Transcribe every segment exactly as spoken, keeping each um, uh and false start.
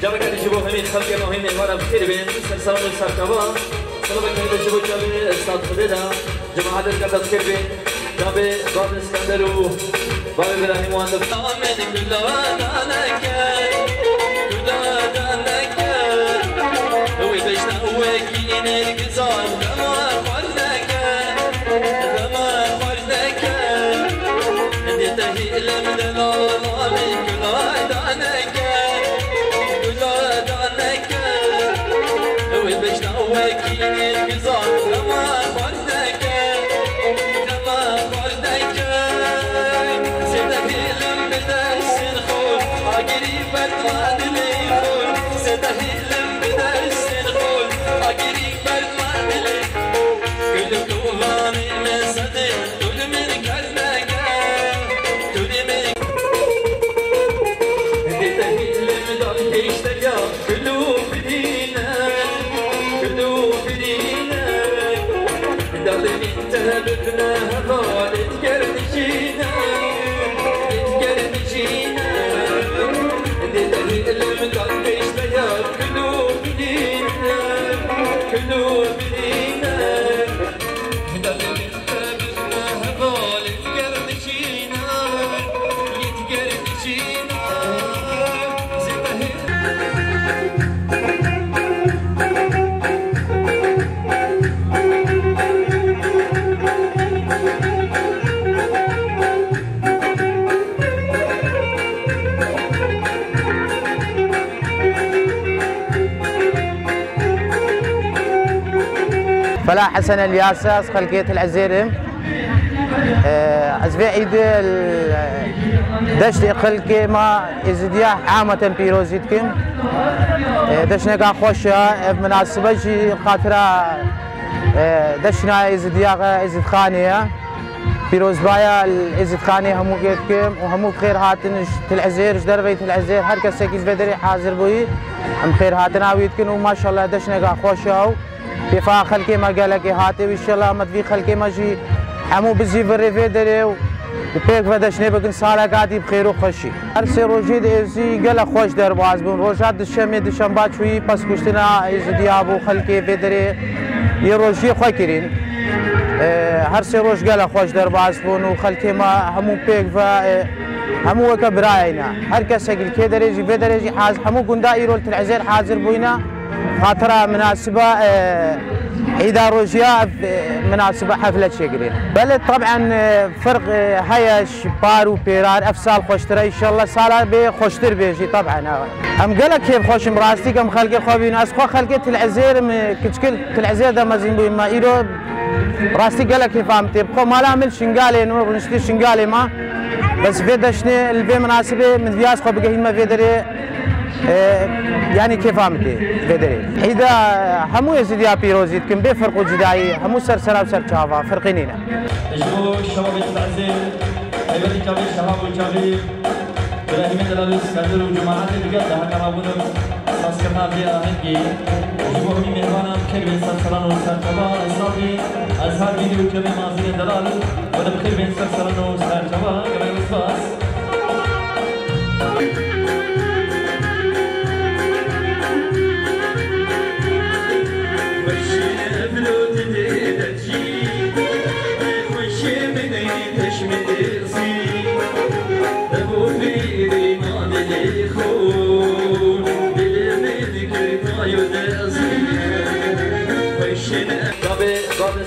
Careke din ji bo hemî xelkê me hîn mêhwana bi xêr bên, ser salan û ser çava. Silavek heybe ji bo çavê Stad Xwedê de, cemaetê dike destxêr bên. Çavê Bab Îskender û Bab Îbrahîm wan dib. Amin, gula daneke, gula daneke. Wê beşna wekî nêrgizan dema xwar neke, dema xwar neke. Dê te hîlim de lala min gula daneke, gula daneke. Wê beşna wekî nêrgizan dema xwar neke, dema xwar neke. Sê te hîlim bi destên xwe, agirî ber ma dilê xwe. Sê te hîlim bi destên xwe, agirî ber ma dilê xwe. Gul û kolanê me sedê, gul min kerdeke, gulê min. Dê te hîlim dal pêşteya, gul û birîne, gul û birîne. Dalê min te bibne hevalê diger dijîne, diger dijîne. Dê te hîlim dal pêşteya, gul û birîne, gul û birîne. Felah Hesen Elyas, ez xelkê Til Ezêr im. Ez vê îdê li deştê xelkê me Êzidiya ameten pîrozî dikim. Deşneka xweş e, ev minasibe jî xatira deşna Êzidiya Êzidxanê ye. Pîrozbaya li Êzidxanê hemû kê dikim û hemû bi xêr hatin ji Til Ezêr, ji derveyî Til Ezêr, her kesekî ji vê derê hazir bûyî. Em xêr hatina wî dikin û maşallah deşneka xweş e û kêfa xelkê me gelekê hate û înşallah me divî xelkê me jî hemû bizî virê vê derê û bi pêk ve deşnê bikin saleka dî bi xêr û xweşî. Her sê rojê di êzî gelek xweş derbas bûn. Roja dişemê, dişemba çûyî peskuştina Êzidiya bû xelkê vê derê yê rojiyê xwe kirîn. Her sê roj gelek xweş derbas bûn û xelkê me hemû pêk ve, hemû weke birayê ne. Her kesek li kê derê jî, vê derê jî haz-, hemû gunda îro li Til Ezêr hazir bûyne. Xatira minasiba, e, îda rojiya, e, minasiba hefle çêkirî. Belê, teb'en, e, firq, e, heye ji par û pêrar, ev sal xweştir e, înşallah sala bê xweştir bê jî, teb'en, e. Em gelek kêfxweş in, rastî em xelkê xwe bîn. Ez xwe xelkê Til Ezêr im, e, kiçikir Til Ezêr de mezin bûyim me. Îro rastî gelek kêfa min tê. Bi xwe mala min Şingalê ne, rûniştî Şingalê me. Bes vê deşnê, li vê minasibê min viyaz xwe bigehîn me vê derê. E, yanî kêfa min tê vê derê. Îda hemû Êzidiya pîrozî dikim, bê ferq û cudayî, hemû ser sera û ser çava, ferqî nîne. Ji bo şeva vê tezê, taybetî çavê şeva û çavê Birahîmê Delal û Sikadir û cemaetê digel de heta rabûn sazkirina vê ahengê. Ji bo hemî mêhvanan xêr bên ser seran û ser çava, ez sazî, ez her vîdeo û çavê mazînê Delal, we de bi xêr bên ser seran û ser çava, gelek spas. Tabê, tabê.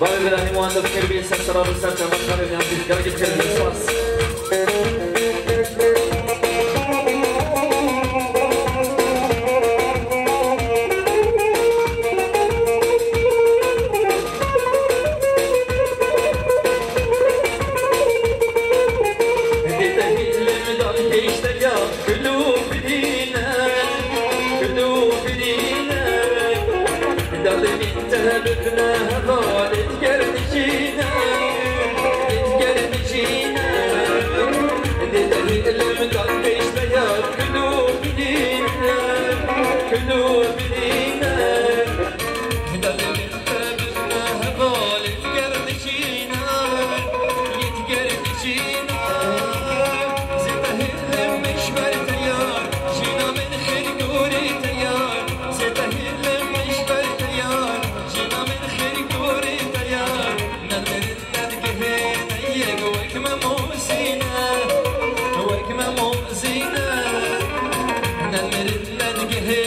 Bavê Îbrahîm wan dibkir bê ser sera bi ser çava karê yan dîtkarê dibkir bê spas. Dê te hîlim dal pêşteya, gul û birîne, gul û birîne. Dalê min te bibne hevalê diger dijîne, diger dijîne. Hê